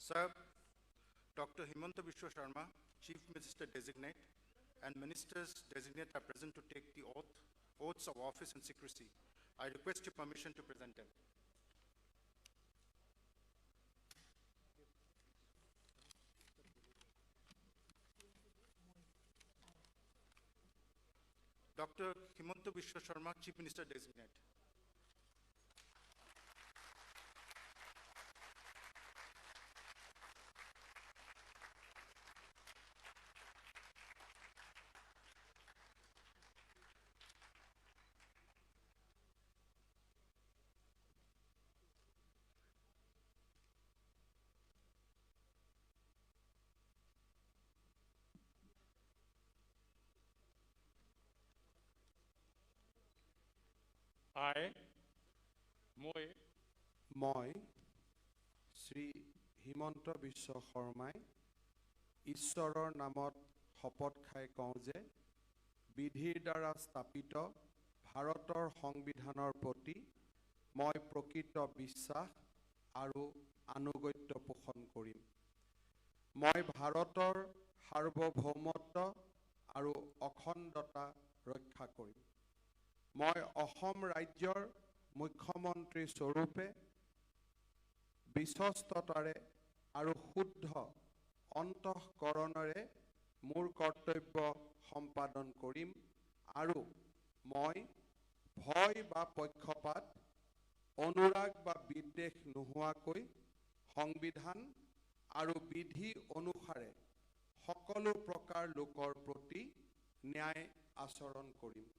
Sir, Dr. Himanta Biswa Sarma, Chief Minister Designate, and Ministers Designate are present to take the oaths of office and secrecy. I request your permission to present them. Dr. Himanta Biswa Sarma, Chief Minister Designate. I, মই মই শ্ৰী হিমন্ত বিশ্ব শৰ্মাই ঈশ্বৰৰ নামত শপত খাই কওঁ যে বিধিৰ দ্বাৰা স্থাপিত ভাৰতৰ সংবিধানৰ প্ৰতি মই প্ৰকৃত বিশ্বাস আৰু আনুগত্য পোষণ কৰিম। মই ভাৰতৰ সাৰ্বভৌমত্ব আৰু অখণ্ডতা ৰক্ষা কৰিম। মই অসম ৰাজ্যৰ মুখ্যমন্ত্ৰী স্বৰূপে বিশ্বস্ততাৰে আৰু শুদ্ধ অন্তঃকৰণেৰে মোৰ কৰ্তব্য সম্পাদন কৰিম আৰু মই ভয় বা পক্ষপাত, অনুৰাগ বা বিদ্বেষ নোহোৱাকৈ সংবিধান আৰু বিধি অনুসাৰে সকলো প্ৰকাৰ লোকৰ প্ৰতি ন্যায় আচৰণ কৰিম।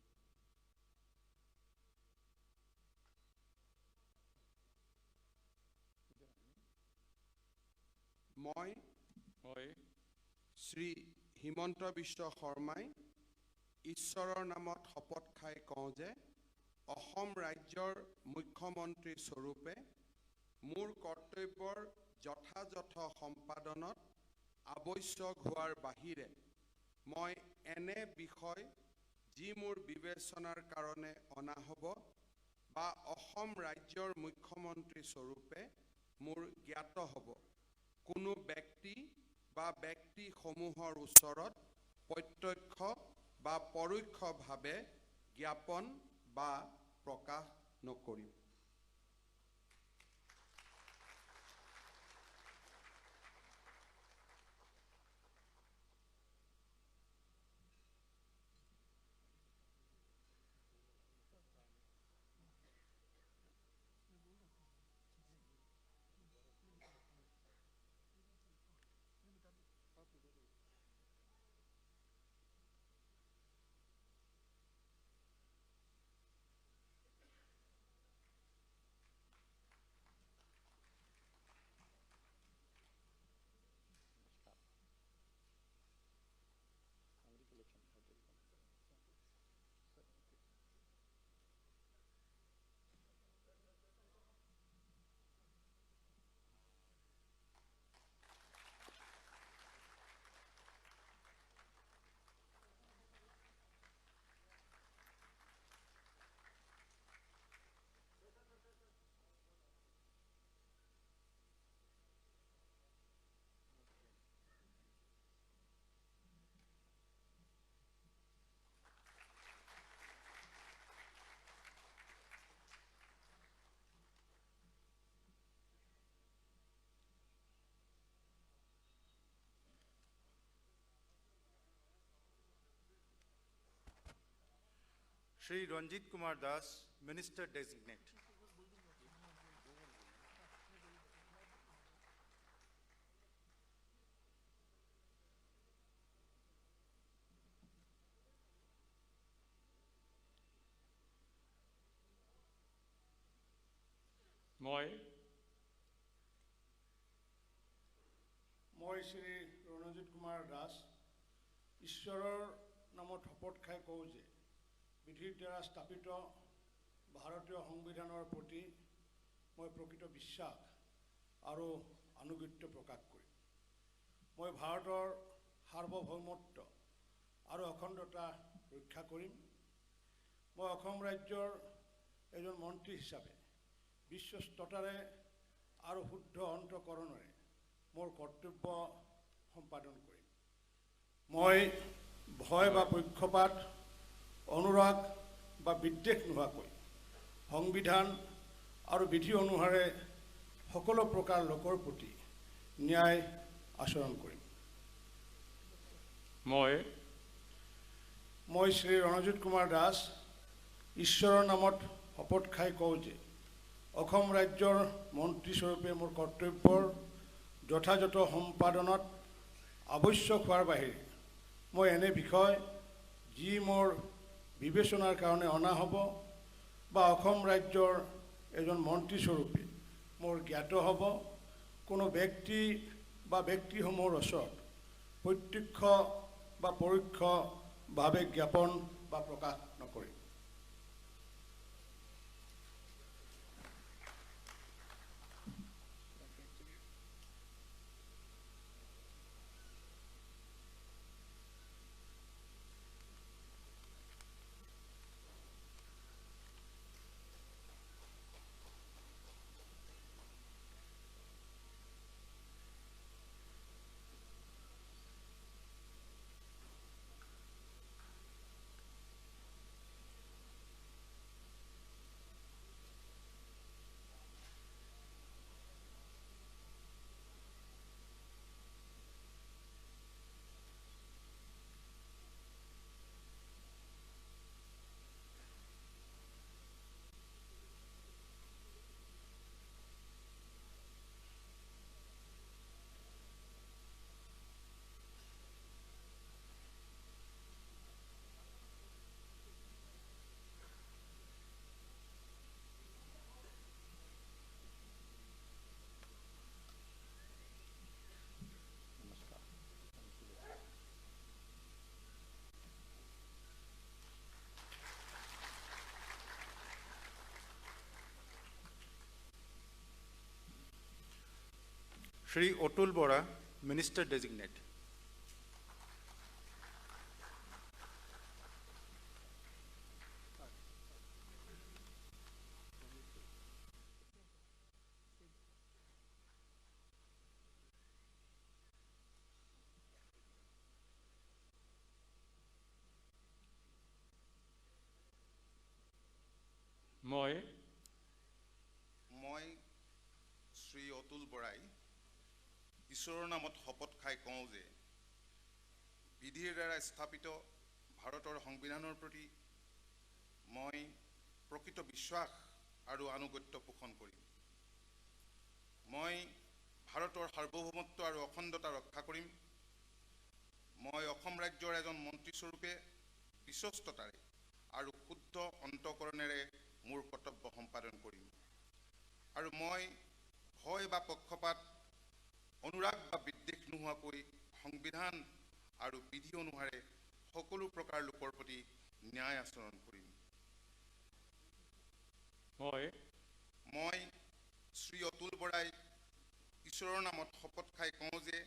মই মই শ্ৰী হিমন্ত বিশ্ব শৰ্মাই ঈশ্বৰৰ নামত শপত খাই কওঁ যে অসম ৰাজ্যৰ মুখ্যমন্ত্ৰী স্বৰূপে মোৰ কৰ্তব্যৰ যথাযথ সম্পাদনত আৱশ্যক হোৱাৰ বাহিৰে মই এনে বিষয় যি মোৰ বিবেচনাৰ কাৰণে অনা হ'ব বা অসম ৰাজ্যৰ মুখ্যমন্ত্ৰী স্বৰূপে মোৰ জ্ঞাত হ'ব কোনো ব্যক্তি বা ব্যক্তিসমূহৰ ওচৰত প্ৰত্যক্ষ বা পৰোক্ষভাৱে জ্ঞাপন বা প্ৰকাশ নকৰিম। Shri Ranjit Kumar Das, Minister Designate. মই মই শ্ৰী ৰণজিৎ কুমাৰ দাস ঈশ্বৰৰ নামত শপত খাই কওঁ যে বিধিৰ দ্বাৰা স্থাপিত ভাৰতীয় সংবিধানৰ প্ৰতি মই প্ৰকৃত বিশ্বাস আৰু আনুগত্য প্ৰকাশ কৰিম। মই ভাৰতৰ সাৰ্বভৌমত্ব আৰু অখণ্ডতা ৰক্ষা কৰিম। মই অসম ৰাজ্যৰ এজন মন্ত্ৰী হিচাপে বিশ্বস্ততাৰে আৰু শুদ্ধ অন্তঃকৰণেৰে মোৰ কৰ্তব্য সম্পাদন কৰিম। মই ভয় বা পক্ষপাত, অনুৰাগ বা বিদ্বেষ নোহোৱাকৈ সংবিধান আৰু বিধি অনুসাৰে সকলো প্ৰকাৰ লোকৰ প্ৰতি ন্যায় আচৰণ কৰিম। মই শ্ৰী ৰণজিৎ কুমাৰ দাস ঈশ্বৰৰ নামত শপত খাই কওঁ যে অসম ৰাজ্যৰ মন্ত্ৰীস্বৰূপে মোৰ কৰ্তব্যৰ যথাযথ সম্পাদনত আৱশ্যক হোৱাৰ বাহিৰে মই এনে বিষয় যি মোৰ বিবেচনাৰ কাৰণে অনা হ'ব বা অসম ৰাজ্যৰ এজন মন্ত্ৰীস্বৰূপে মোৰ জ্ঞাত হ'ব, কোনো ব্যক্তি বা ব্যক্তিসমূহৰ ওচৰত প্ৰত্যক্ষ বা পৰোক্ষভাৱে জ্ঞাপন বা প্ৰকাশ নকৰিম। Shri Atul Bora, Minister Designate. মই শ্ৰী অতুল বৰাই ঈশ্বৰৰ নামত শপত খাই কওঁ যে বিধিৰ দ্বাৰা স্থাপিত ভাৰতৰ সংবিধানৰ প্ৰতি মই প্ৰকৃত বিশ্বাস আৰু আনুগত্য পোষণ কৰিম। মই ভাৰতৰ সাৰ্বভৌমত্ব আৰু অখণ্ডতা ৰক্ষা কৰিম। মই অসম ৰাজ্যৰ এজন মন্ত্ৰীস্বৰূপে বিশ্বস্ততাৰে আৰু শুদ্ধ অন্তঃকৰণেৰে মোৰ কৰ্তব্য সম্পাদন কৰিম আৰু মই ভয় বা পক্ষপাত, অনুৰাগ বা বিদ্বেষ নোহোৱাকৈ সংবিধান আৰু বিধি অনুসাৰে সকলো প্ৰকাৰ লোকৰ প্ৰতি ন্যায় আচৰণ কৰিম। মই শ্ৰী অতুল বৰাই ঈশ্বৰৰ নামত শপত খাই কওঁ যে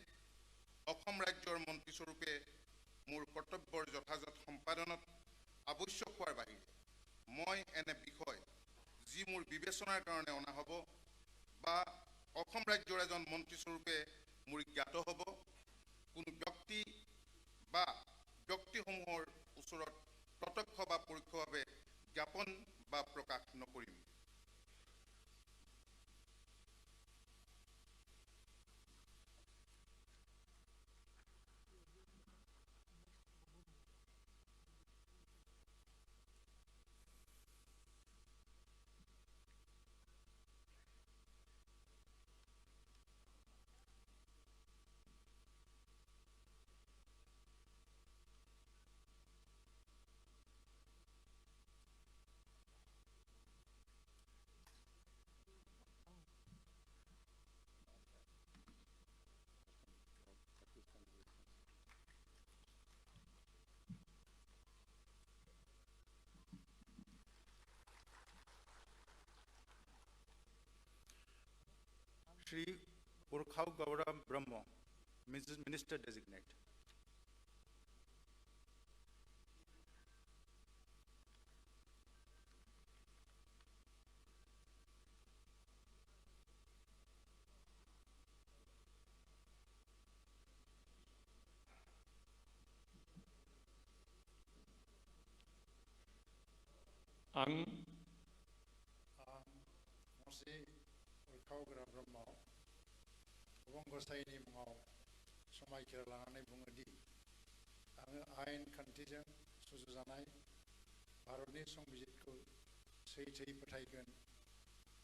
অসম ৰাজ্যৰ মন্ত্ৰীস্বৰূপে মোৰ কৰ্তব্যৰ যথাযথ সম্পাদনত আৱশ্যক হোৱাৰ বাহিৰে মই এনে বিষয় যি মোৰ বিবেচনাৰ কাৰণে অনা হ'ব বা অসম ৰাজ্যৰ এজন মন্ত্ৰীস্বৰূপে মোৰ জ্ঞাত হ'ব, কোনো ব্যক্তি বা ব্যক্তিসমূহৰ ওচৰত প্ৰত্যক্ষ বা পৰোক্ষভাৱে জ্ঞাপন বা প্ৰকাশ নকৰিম। Shri Urkhao Gaura Brahma, Minister Designate. आं मुस्रि उर्खावगोरा ब्रह्म अबं गसाइनि मुङाव समायखिरा लानानै बुङोदि आङो आयेन खान्थिजों सुजुजानाय भारतनि संबिजितखौ सैथोयै फोथायगोन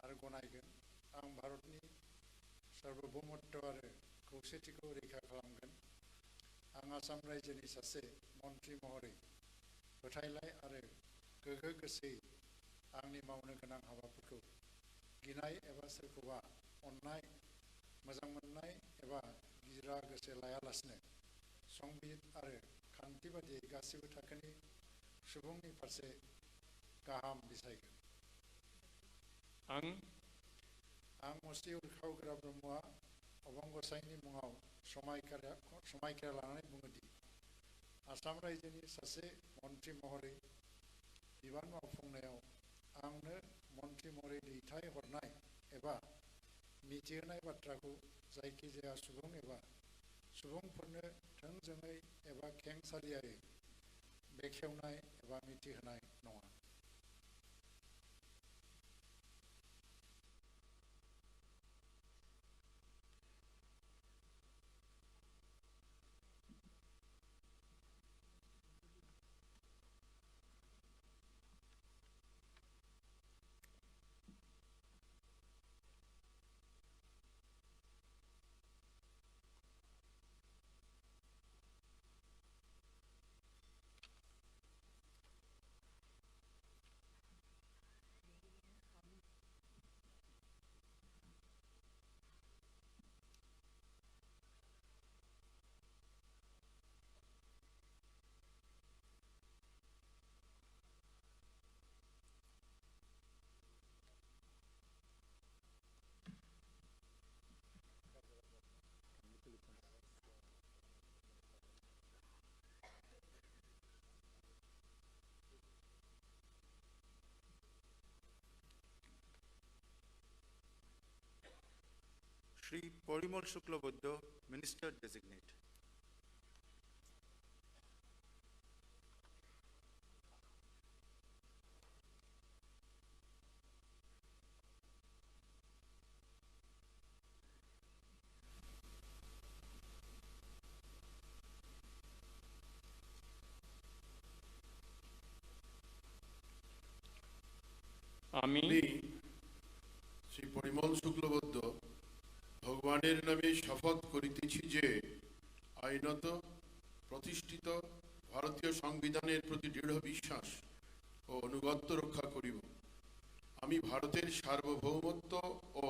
आरो गनायगोन। आं भारतनि सार्वभौमत्व आरो खौसेथिखौ रैखा खालामगोन। आं आसाम रायजोनि सासे मन्थ्रि महरै फोथायलाय आरो गोग्गो गोसोयै आंनि मावनो गोनां हाबाफोरखौ गिनाय एबा सोरखौबा अननाय मोजां मोननाय एबा गिरा गोसो लायालासिनो संबिजित आरो खान्थि बादियै गासिबो थाखोनि सुबुंनि फारसे गाहाम बिसायगोन। आं आं मुस्रि उर्खावगोरा ब्रह्मआ अबं गसाइनि मुङाव समायखिरा लानानै बुङोदि आसाम रायजोनि सासे मन्थ्रि महरै बिबान मावफुंनायाव आंनो मन्थ्रि महरै दैथाय हरनाय एबा मिथिहोनाय बाथ्राखौ जायखिजाया सुबुं एबा सुबुंफोरनो थोंजोङै एबा खेंसालियायै बेखेवनाय एबा मिथिहोनाय नङा। Shri Parimal Shuklabaidya, Minister Designate. আমি শ্রী পরিমল শুক্লবৈদ্য ভগবানের নামে শপথ করিতেছি যে আইনত প্রতিষ্ঠিত ভারতীয় সংবিধানের প্রতি দৃঢ় বিশ্বাস ও অনুগত্য রক্ষা করিব। আমি ভারতের সার্বভৌমত্ব ও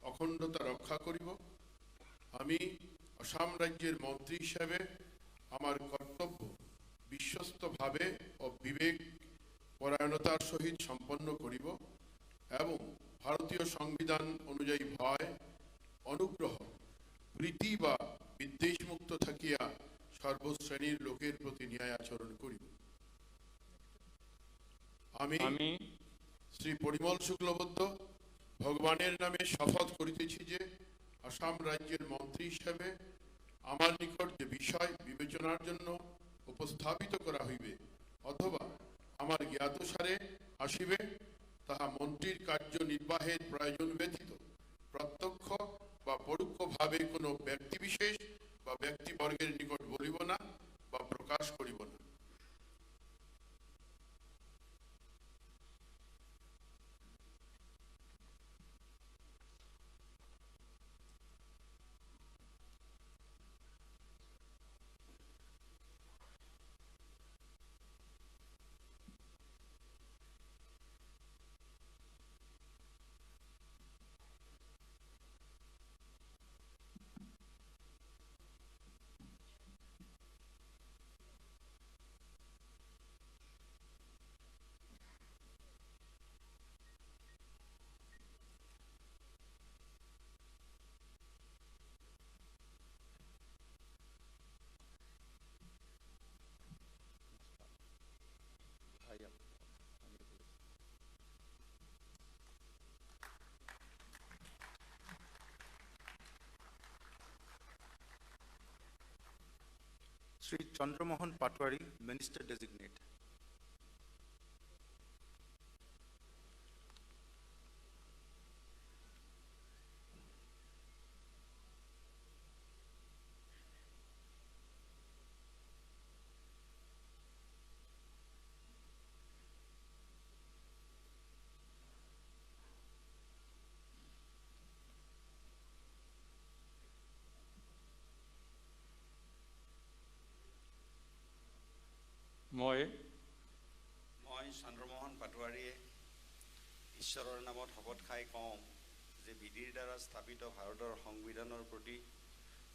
অখণ্ডতা রক্ষা করিব। আমি আসাম রাজ্যের মন্ত্রী হিসাবে আমার কর্তব্য বিশ্বস্তভাবে ও বিবেক পরায়ণতার সহিত সম্পন্ন করিব এবং ভারতীয় সংবিধান অনুযায়ী ভয়, অনুগ্রহ, প্রীতি বা বিদ্বেষমুক্ত থাকিয়া সর্বশ্রেণীর লোকের প্রতি ন্যায় আচরণ করিব। আমি শ্রী পরিমল শুক্লবৈদ্য ভগবানের নামে শপথ করিতেছি যে আসাম রাজ্যের মন্ত্রী হিসাবে আমার নিকট যে বিষয় বিবেচনার জন্য উপস্থাপিত করা হইবে অথবা আমার জ্ঞাতসারে আসিবে তাহা মন্ত্রীর কার্য নির্বাহের প্রয়োজন ব্যতীত প্রত্যক্ষ বা পরোক্ষভাবে কোনো ব্যক্তিবিশেষ বা ব্যক্তিবর্গের নিকট বলিব না বা প্রকাশ করিব না। Shri Chandramohan Patwari, Minister Designate. মই মই চন্দ্ৰমোহন পাটোৱাৰীয়ে ঈশ্বৰৰ নামত শপত খাই কওঁ যে বিধিৰ দ্বাৰা স্থাপিত ভাৰতৰ সংবিধানৰ প্ৰতি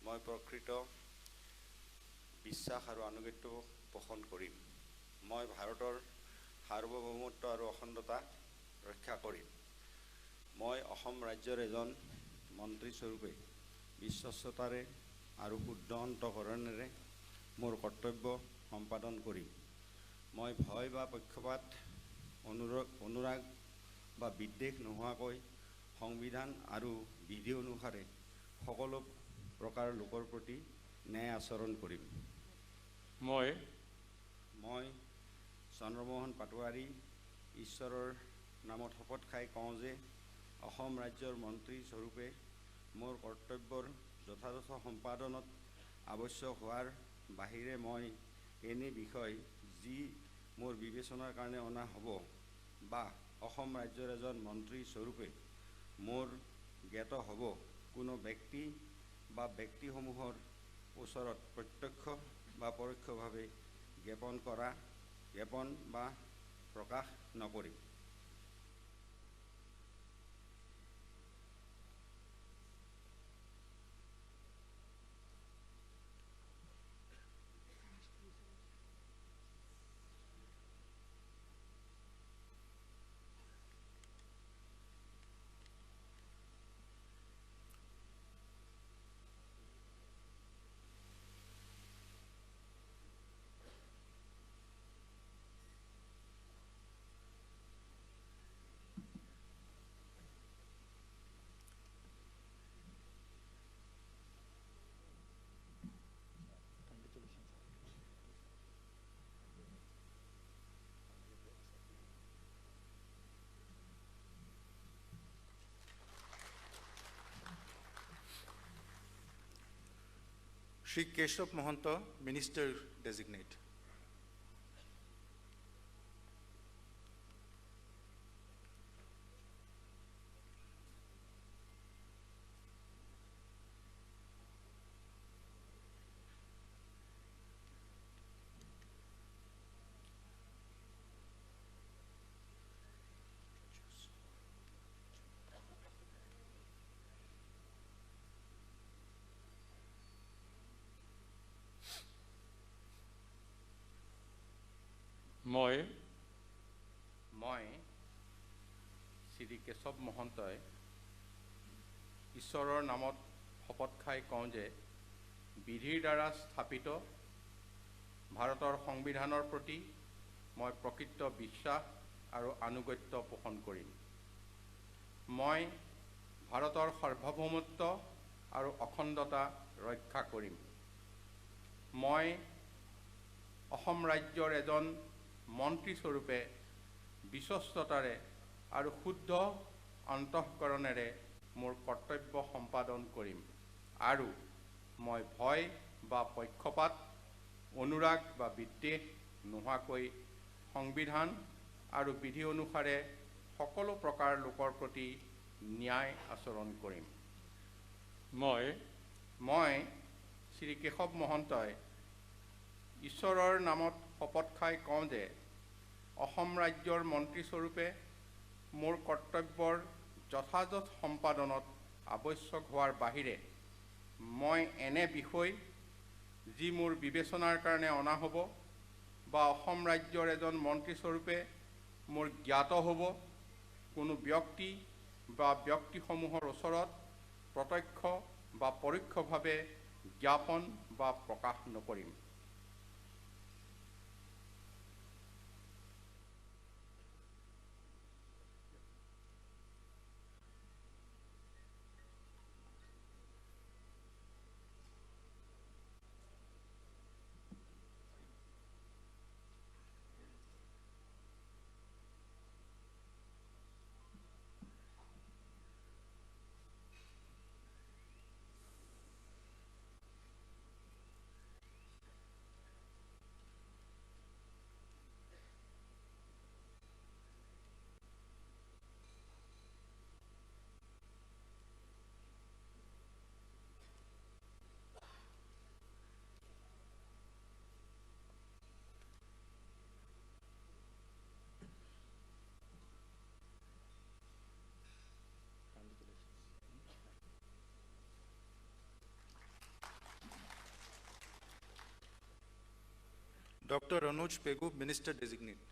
মই প্ৰকৃত বিশ্বাস আৰু আনুগত্য পোষণ কৰিম। মই ভাৰতৰ সাৰ্বভৌমত্ব আৰু অখণ্ডতা ৰক্ষা কৰিম। মই অসম ৰাজ্যৰ এজন মন্ত্ৰীস্বৰূপে বিশ্বস্ততাৰে আৰু শুদ্ধ অন্তঃকৰণেৰে মোৰ কৰ্তব্য সম্পাদন কৰিম। মই ভয় বা পক্ষপাত, অনুৰাগ বা বিদ্বেষ নোহোৱাকৈ সংবিধান আৰু বিধি অনুসাৰে সকলো প্ৰকাৰ লোকৰ প্ৰতি ন্যায় আচৰণ কৰিম। মই মই চন্দ্ৰমোহন পাটোৱাৰী ঈশ্বৰৰ নামত শপত খাই কওঁ যে অসম ৰাজ্যৰ মন্ত্ৰী স্বৰূপে মোৰ কৰ্তব্যৰ যথাযথ সম্পাদনত আৱশ্যক হোৱাৰ বাহিৰে মই এনে বিষয় যি মোৰ বিবেচনাৰ কাৰণে অনা হ'ব বা অসম ৰাজ্যৰ এজন মন্ত্ৰী স্বৰূপে মোৰ জ্ঞাত হ'ব কোনো ব্যক্তি বা ব্যক্তিসমূহৰ ওচৰত প্ৰত্যক্ষ বা পৰোক্ষভাৱে জ্ঞাপন বা প্ৰকাশ নকৰিম। Shri Keshav Mahanta, Minister Designate. মই মই শ্ৰী কেশৱ মহন্তই ঈশ্বৰৰ নামত শপত খাই কওঁ যে বিধিৰ দ্বাৰা স্থাপিত ভাৰতৰ সংবিধানৰ প্ৰতি মই প্ৰকৃত বিশ্বাস আৰু আনুগত্য পোষণ কৰিম। মই ভাৰতৰ সাৰ্বভৌমত্ব আৰু অখণ্ডতা ৰক্ষা কৰিম। মই অসম ৰাজ্যৰ এজন মন্ত্ৰীস্বৰূপে বিশ্বস্ততাৰে আৰু শুদ্ধ অন্তঃকৰণেৰে মোৰ কৰ্তব্য সম্পাদন কৰিম আৰু মই ভয় বা পক্ষপাত, অনুৰাগ বা বিদ্বেষ নোহোৱাকৈ সংবিধান আৰু বিধি অনুসাৰে সকলো প্ৰকাৰ লোকৰ প্ৰতি ন্যায় আচৰণ কৰিম। মই মই শ্ৰী কেশৱ মহন্তই ঈশ্বৰৰ নামত শপত খাই কওঁ যে অসম ৰাজ্যৰ মন্ত্ৰীস্বৰূপে মোৰ কৰ্তব্যৰ যথাযথ সম্পাদনত আৱশ্যক হোৱাৰ বাহিৰে মই এনে বিষয় যি মোৰ বিবেচনাৰ কাৰণে অনা হ'ব বা অসম ৰাজ্যৰ এজন মন্ত্ৰীস্বৰূপে মোৰ জ্ঞাত হ'ব কোনো ব্যক্তি বা ব্যক্তিসমূহৰ ওচৰত প্ৰত্যক্ষ বা পৰোক্ষভাৱে জ্ঞাপন বা প্ৰকাশ নকৰিম। Dr. Ranoj Pegu, Minister Designate.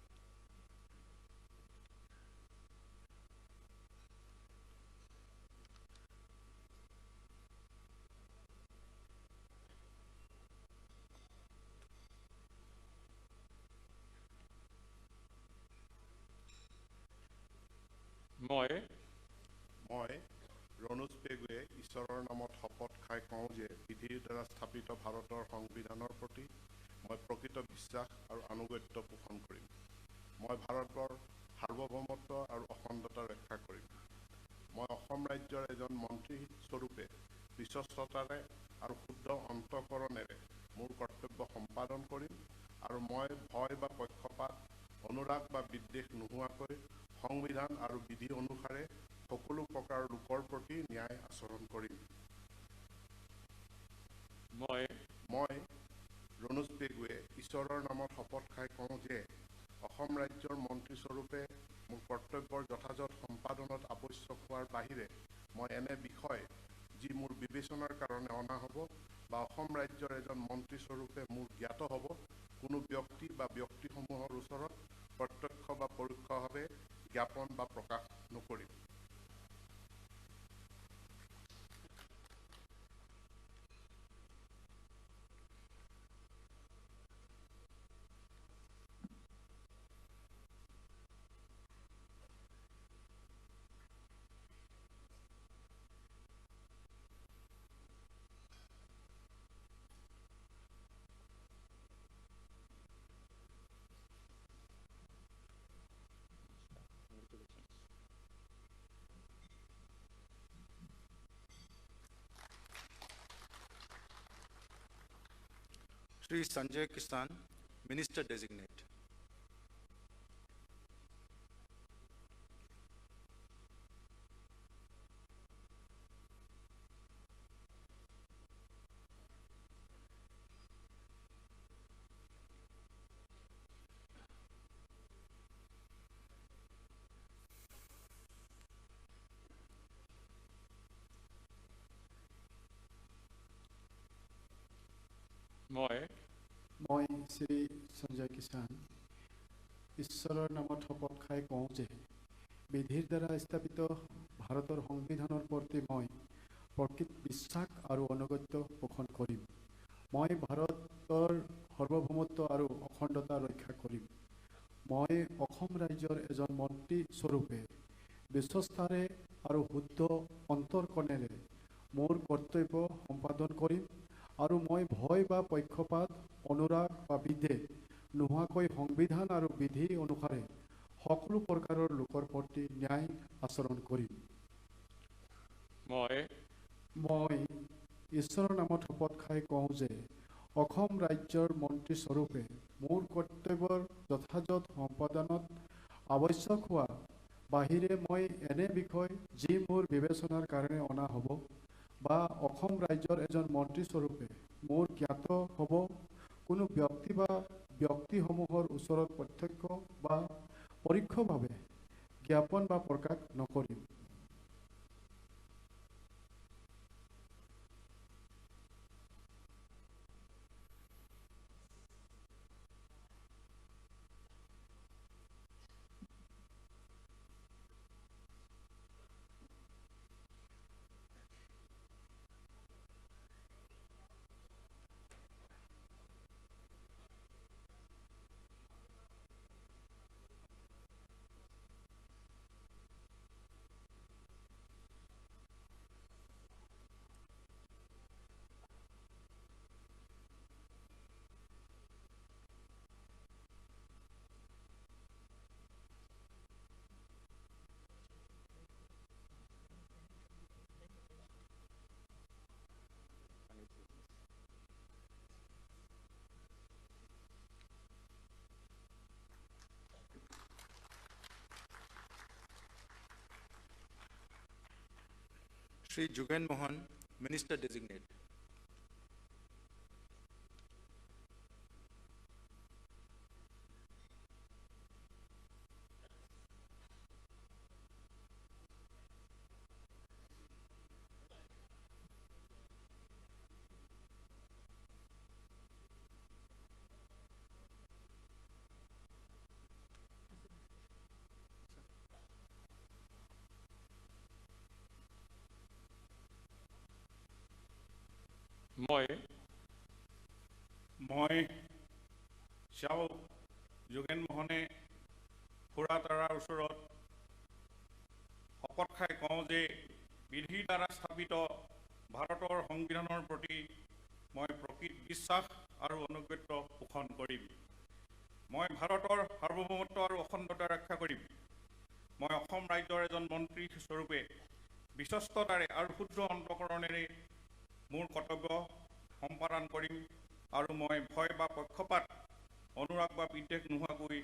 মই মই ৰণোজ পেগুৱে ঈশ্বৰৰ নামত শপত খাই কওঁ যে বিধিৰ দ্বাৰা স্থাপিত ভাৰতৰ সংবিধানৰ প্ৰতি মই প্ৰকৃত বিশ্বাস আৰু আনুগত্য পোষণ কৰিম। মই ভাৰতৰ সাৰ্বভৌমত্ব আৰু অখণ্ডতা ৰক্ষা কৰিম। মই অসম ৰাজ্যৰ এজন মন্ত্ৰী স্বৰূপে বিশ্বস্ততাৰে আৰু শুদ্ধ অন্তঃকৰণেৰে মোৰ কৰ্তব্য সম্পাদন কৰিম আৰু মই ভয় বা পক্ষপাত, অনুৰাগ বা বিদ্বেষ নোহোৱাকৈ সংবিধান আৰু বিধি অনুসাৰে সকলো প্ৰকাৰৰ লোকৰ প্ৰতি ন্যায় আচৰণ কৰিম। মই মই ৰণোজ পেগুৱে ঈশ্বৰৰ নামত শপত খাই কওঁ যে অসম ৰাজ্যৰ মন্ত্ৰীস্বৰূপে মোৰ কৰ্তব্যৰ যথাযথ সম্পাদনত আৱশ্যক হোৱাৰ বাহিৰে মই এনে বিষয় যি মোৰ বিবেচনাৰ কাৰণে অনা হ'ব বা অসম ৰাজ্যৰ এজন মন্ত্ৰীস্বৰূপে মোৰ জ্ঞাত হ'ব, কোনো ব্যক্তি বা ব্যক্তিসমূহৰ ওচৰত প্ৰত্যক্ষ বা পৰোক্ষভাৱে জ্ঞাপন বা প্ৰকাশ নকৰিম। Shri Sanjay Kisan, Minister Designate. মই মই শ্ৰী সঞ্জয় কিষাণ ঈশ্বৰৰ নামত শপত খাই কওঁ যে বিধিৰ দ্বাৰা স্থাপিত ভাৰতৰ সংবিধানৰ প্ৰতি মই প্ৰকৃত বিশ্বাস আৰু আনুগত্য পোষণ কৰিম। মই ভাৰতৰ সাৰ্বভৌমত্ব আৰু অখণ্ডতা ৰক্ষা কৰিম। মই অসম ৰাজ্যৰ এজন মন্ত্ৰী স্বৰূপে বিশ্বস্তাৰে আৰু শুদ্ধ অন্তঃকৰণেৰে মোৰ কৰ্তব্য সম্পাদন কৰিম আৰু মই ভয় বা পক্ষপাত, অনুৰাগ বা বিদ্বেষ নোহোৱাকৈ সংবিধান আৰু বিধি অনুসাৰে সকলো প্ৰকাৰৰ লোকৰ প্ৰতি ন্যায় আচৰণ কৰিম। মই মই ঈশ্বৰৰ নামত শপত খাই কওঁ যে অসম ৰাজ্যৰ মন্ত্ৰী স্বৰূপে মোৰ কৰ্তব্যৰ যথাযথ সম্পাদনত আৱশ্যক হোৱা বাহিৰে মই এনে বিষয় যি মোৰ বিবেচনাৰ কাৰণে অনা হ'ব বা অসম ৰাজ্যৰ এজন মন্ত্ৰী স্বৰূপে মোৰ জ্ঞাত হ'ব, কোনো ব্যক্তি বা ব্যক্তিসমূহৰ ওচৰত প্ৰত্যক্ষ বা পৰোক্ষভাৱে জ্ঞাপন বা প্ৰকাশ নকৰিম। Shri Jugen Mohan, Minister Designate. মই মই চাও যোগেন মোহনে ফুৰা তাৰাৰ ওচৰত শপত খাই কওঁ যে বিধিৰ দ্বাৰা স্থাপিত ভাৰতৰ সংবিধানৰ প্ৰতি মই প্ৰকৃত বিশ্বাস আৰু আনুগত্য পোষণ কৰিম। মই ভাৰতৰ সাৰ্বভৌমত্ব আৰু অখণ্ডতা ৰক্ষা কৰিম। মই অসম ৰাজ্যৰ এজন মন্ত্ৰী স্বৰূপে বিশ্বস্ততাৰে আৰু শুদ্ধ অন্তঃকৰণেৰে মোৰ কৰ্তব্য সম্পাদন কৰিম আৰু মই ভয় বা পক্ষপাত, অনুৰাগ বা বিদ্বেষ নোহোৱাকৈ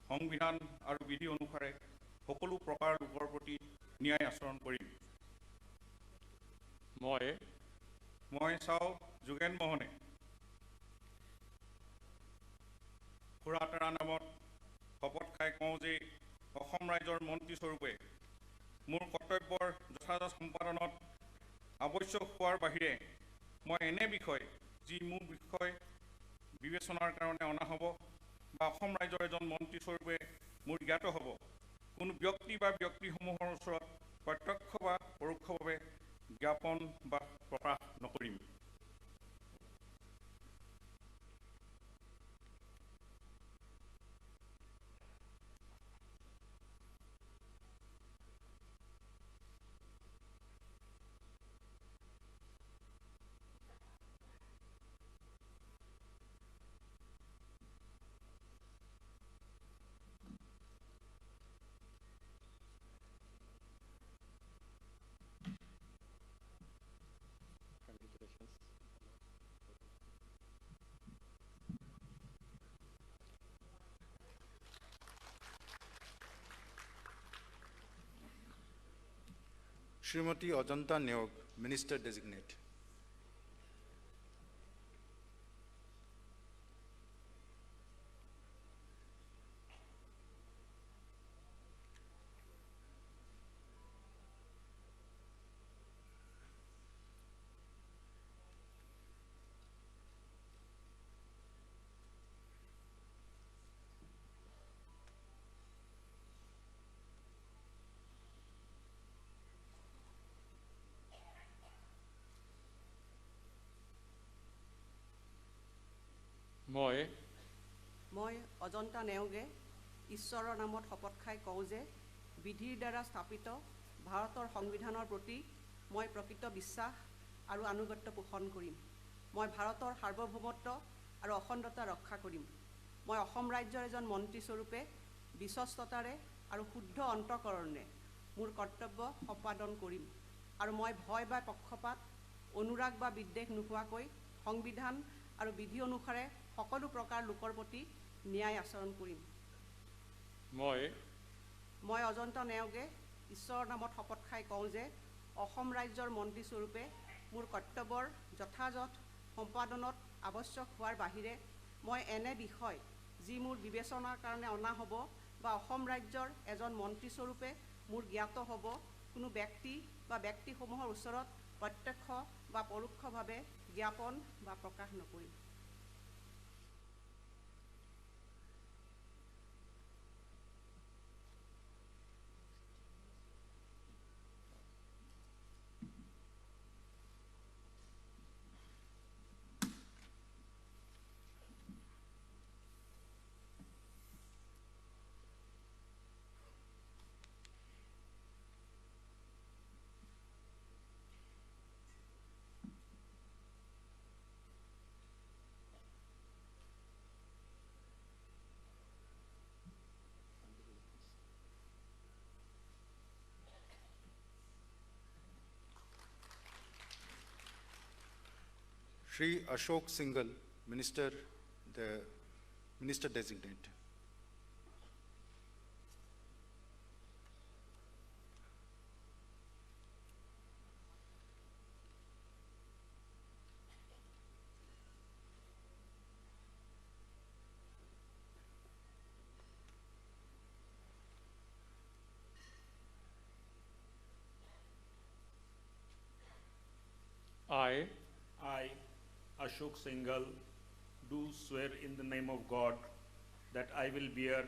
সংবিধান আৰু বিধি অনুসাৰে সকলো প্ৰকাৰ লোকৰ প্ৰতি ন্যায় আচৰণ কৰিম। মই চাওঁ যোগেন মোহনে খুৰা তাৰা নামত শপত খাই কওঁ যে অসম ৰাজ্যৰ মন্ত্ৰীস্বৰূপে মোৰ কৰ্তব্যৰ যথাযথ সম্পাদনত আৱশ্যক হোৱাৰ বাহিৰে মই এনে বিষয় যি মোৰ বিষয় বিবেচনাৰ কাৰণে অনা হ'ব বা অসম ৰাজ্যৰ এজন মন্ত্ৰীস্বৰূপে মোৰ জ্ঞাত হ'ব, কোনো ব্যক্তি বা ব্যক্তিসমূহৰ ওচৰত প্ৰত্যক্ষ বা পৰোক্ষভাৱে জ্ঞাপন বা প্ৰকাশ নকৰিম। Srimati Ajanta Neog, Minister Designate. মই অজন্তা নেওগে ঈশ্বৰৰ নামত শপত খাই কওঁ যে বিধিৰ দ্বাৰা স্থাপিত ভাৰতৰ সংবিধানৰ প্ৰতি মই প্ৰকৃত বিশ্বাস আৰু আনুগত্য পোষণ কৰিম। মই ভাৰতৰ সাৰ্বভৌমত্ব আৰু অখণ্ডতা ৰক্ষা কৰিম। মই অসম ৰাজ্যৰ এজন মন্ত্ৰীস্বৰূপে বিশ্বস্ততাৰে আৰু শুদ্ধ অন্তঃকৰণেৰে মোৰ কৰ্তব্য সম্পাদন কৰিম আৰু মই ভয় বা পক্ষপাত, অনুৰাগ বা বিদ্বেষ নোহোৱাকৈ সংবিধান আৰু বিধি অনুসাৰে সকলো প্ৰকাৰ লোকৰ প্ৰতি ন্যায় আচৰণ কৰিম। মই অজন্তা নেওগে ঈশ্বৰৰ নামত শপত খাই কওঁ যে অসম ৰাজ্যৰ মন্ত্ৰীস্বৰূপে মোৰ কৰ্তব্যৰ যথাযথ সম্পাদনত আৱশ্যক হোৱাৰ বাহিৰে মই এনে বিষয় যি মোৰ বিবেচনাৰ কাৰণে অনা হ'ব বা অসম ৰাজ্যৰ এজন মন্ত্ৰীস্বৰূপে মোৰ জ্ঞাত হ'ব, কোনো ব্যক্তি বা ব্যক্তিসমূহৰ ওচৰত প্ৰত্যক্ষ বা পৰোক্ষভাৱে জ্ঞাপন বা প্ৰকাশ নকৰিম। Shri Ashok Singhal, Minister, the Minister Designate. I, Ashok Singhal, do swear in the name of God that I will bear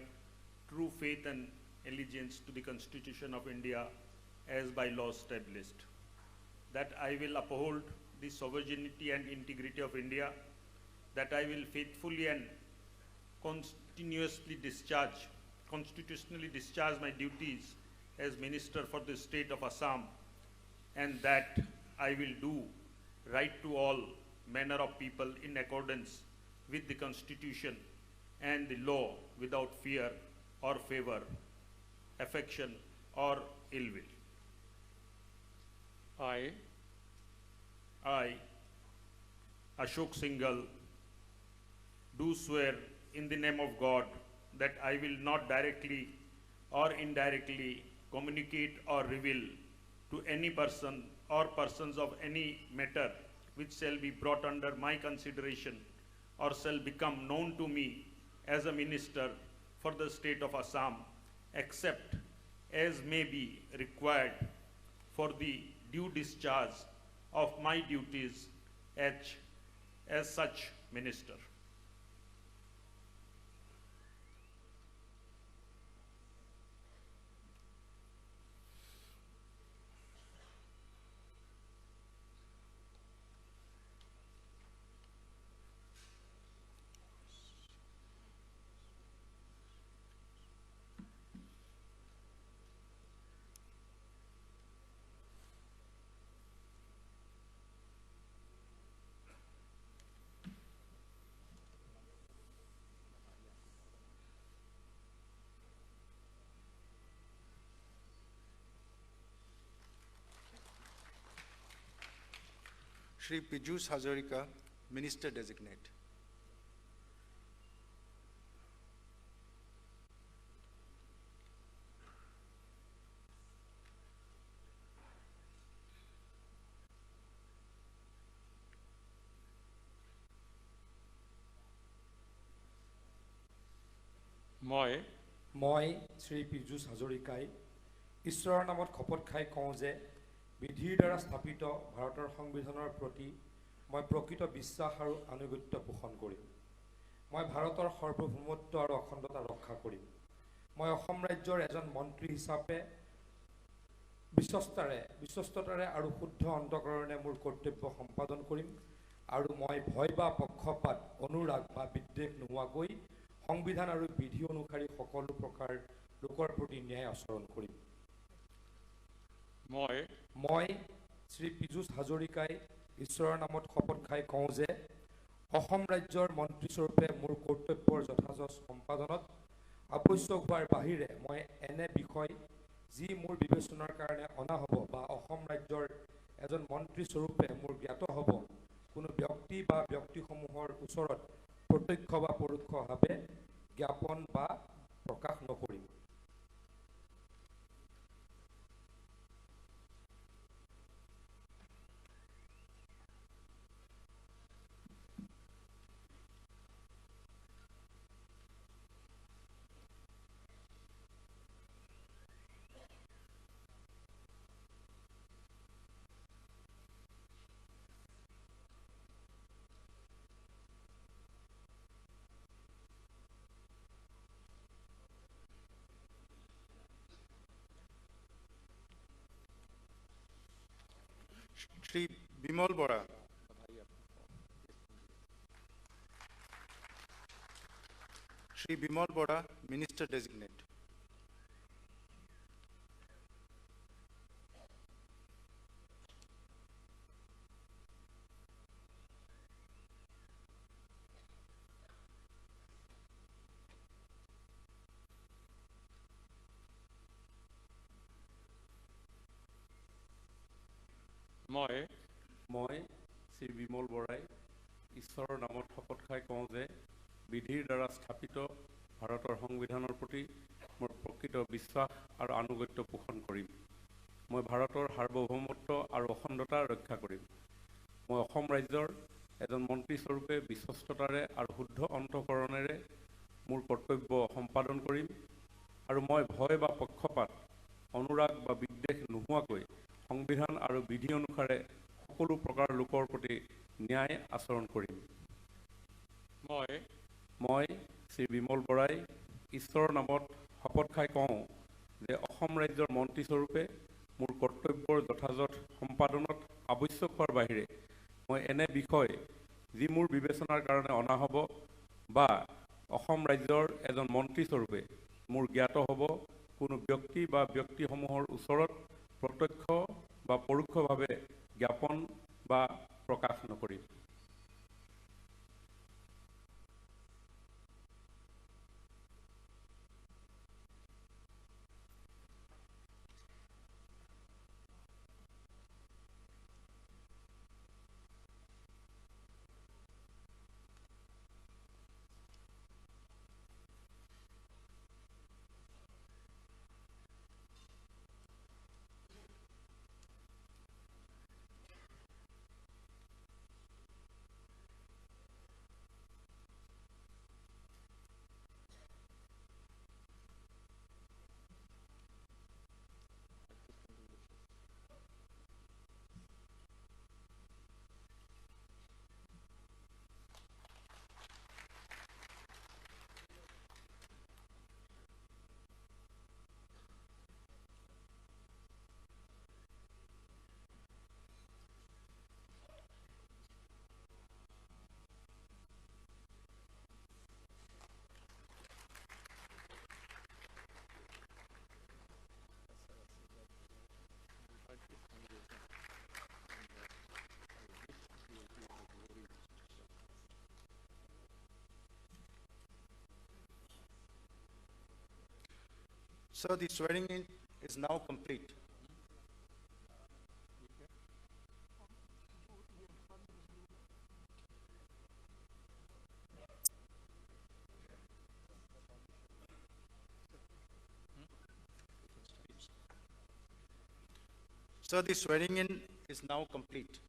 true faith and allegiance to the Constitution of India as by law established, that I will uphold the sovereignty and integrity of India, that I will faithfully and continuously discharge, constitutionally discharge my duties as Minister for the State of Assam, and that I will do right to all manner of people in accordance with the Constitution and the law without fear or favor, affection or ill will. I, Ashok Singhal, do swear in the name of God that I will not directly or indirectly communicate or reveal to any person or persons of any matter which shall be brought under my consideration or shall become known to me as a minister for the state of Assam, except as may be required for the due discharge of my duties as such minister. Shri Pijush Hazarika, Minister Designate. মই শ্ৰী পীযুষ হাজৰিকাই ঈশ্বৰৰ নামত শপত খাই কওঁ যে বিধিৰ দ্বাৰা স্থাপিত ভাৰতৰ সংবিধানৰ প্ৰতি মই প্ৰকৃত বিশ্বাস আৰু আনুগত্য পোষণ কৰিম। মই ভাৰতৰ সাৰ্বভৌমত্ব আৰু অখণ্ডতা ৰক্ষা কৰিম। মই অসম ৰাজ্যৰ এজন মন্ত্ৰী হিচাপে বিশ্বস্ততাৰে আৰু শুদ্ধ অন্তঃকৰণে মোৰ কৰ্তব্য সম্পাদন কৰিম আৰু মই ভয় বা পক্ষপাত, অনুৰাগ বা বিদ্বেষ নোহোৱাকৈ সংবিধান আৰু বিধি অনুসৰি সকলো প্ৰকাৰ লোকৰ প্ৰতি ন্যায় আচৰণ কৰিম। মই শ্ৰী পীযুষ হাজৰিকাই ঈশ্বৰৰ নামত শপত খাই কওঁ যে অসম ৰাজ্যৰ মন্ত্ৰীস্বৰূপে মোৰ কৰ্তব্যৰ যথাযথ সম্পাদনত আৱশ্যক হোৱাৰ বাহিৰে মই এনে বিষয় যি মোৰ বিবেচনাৰ কাৰণে অনা হ'ব বা অসম ৰাজ্যৰ এজন মন্ত্ৰীস্বৰূপে মোৰ জ্ঞাত হ'ব কোনো ব্যক্তি বা ব্যক্তিসমূহৰ ওচৰত প্ৰত্যক্ষ বা পৰোক্ষভাৱে জ্ঞাপন বা প্ৰকাশ নকৰিম। Shri Bimal Bora. Shri Bimal Bora, Minister Designate. মই শ্ৰী বিমল বৰাই ঈশ্বৰৰ নামত শপত খাই কওঁ যে বিধিৰ দ্বাৰা স্থাপিত ভাৰতৰ সংবিধানৰ প্ৰতি মোৰ প্ৰকৃত বিশ্বাস আৰু আনুগত্য পোষণ কৰিম। মই ভাৰতৰ সাৰ্বভৌমত্ব আৰু অখণ্ডতা ৰক্ষা কৰিম। মই অসম ৰাজ্যৰ এজন মন্ত্ৰীস্বৰূপে বিশ্বস্ততাৰে আৰু শুদ্ধ অন্তঃকৰণেৰে মোৰ কৰ্তব্য সম্পাদন কৰিম আৰু মই ভয় বা পক্ষপাত, অনুৰাগ বা বিদ্বেষ নোহোৱাকৈ সংবিধান আৰু বিধি অনুসাৰে সকলো প্ৰকাৰ লোকৰ প্ৰতি ন্যায় আচৰণ কৰিম। মই শ্ৰী বিমল বৰাই ঈশ্বৰৰ নামত শপত খাই কওঁ যে অসম ৰাজ্যৰ মন্ত্ৰীস্বৰূপে মোৰ কৰ্তব্যৰ যথাযথ সম্পাদনত আৱশ্যক হোৱাৰ বাহিৰে মই এনে বিষয় যি মোৰ বিবেচনাৰ কাৰণে অনা হ'ব বা অসম ৰাজ্যৰ এজন মন্ত্ৰীস্বৰূপে মোৰ জ্ঞাত হ'ব কোনো ব্যক্তি বা ব্যক্তিসমূহৰ ওচৰত প্ৰত্যক্ষ বা পৰোক্ষভাৱে জ্ঞাপন বা প্ৰকাশ নকৰিম। Sir, the swearing in is now complete. Sir, the swearing in is now complete.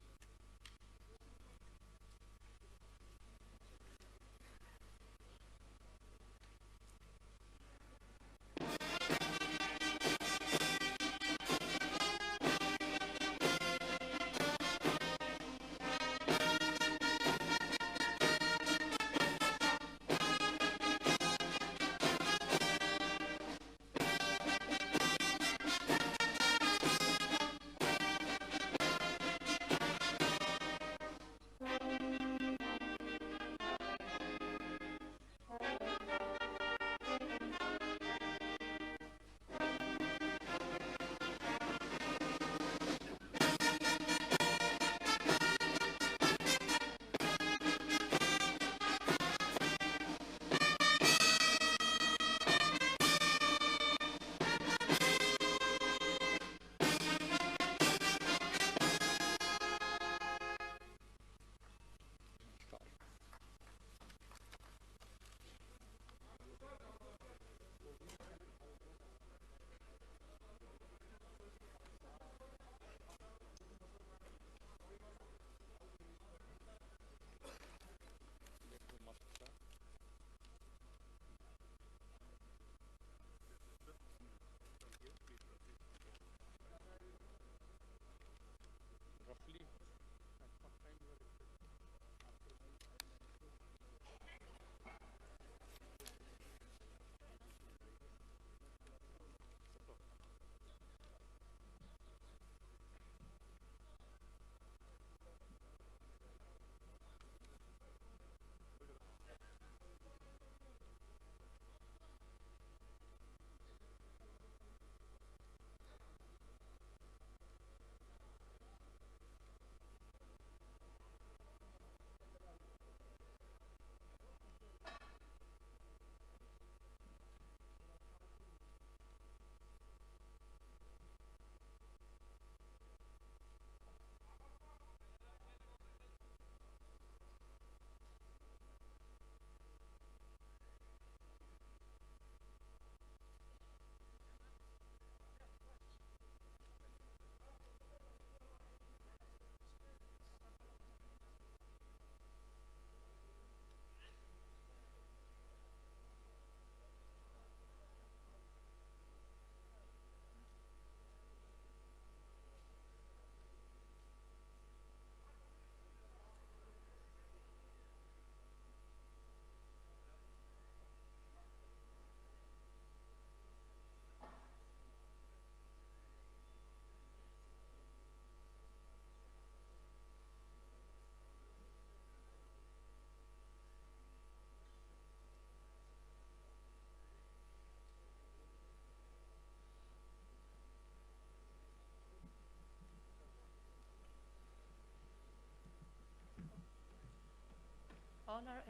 All are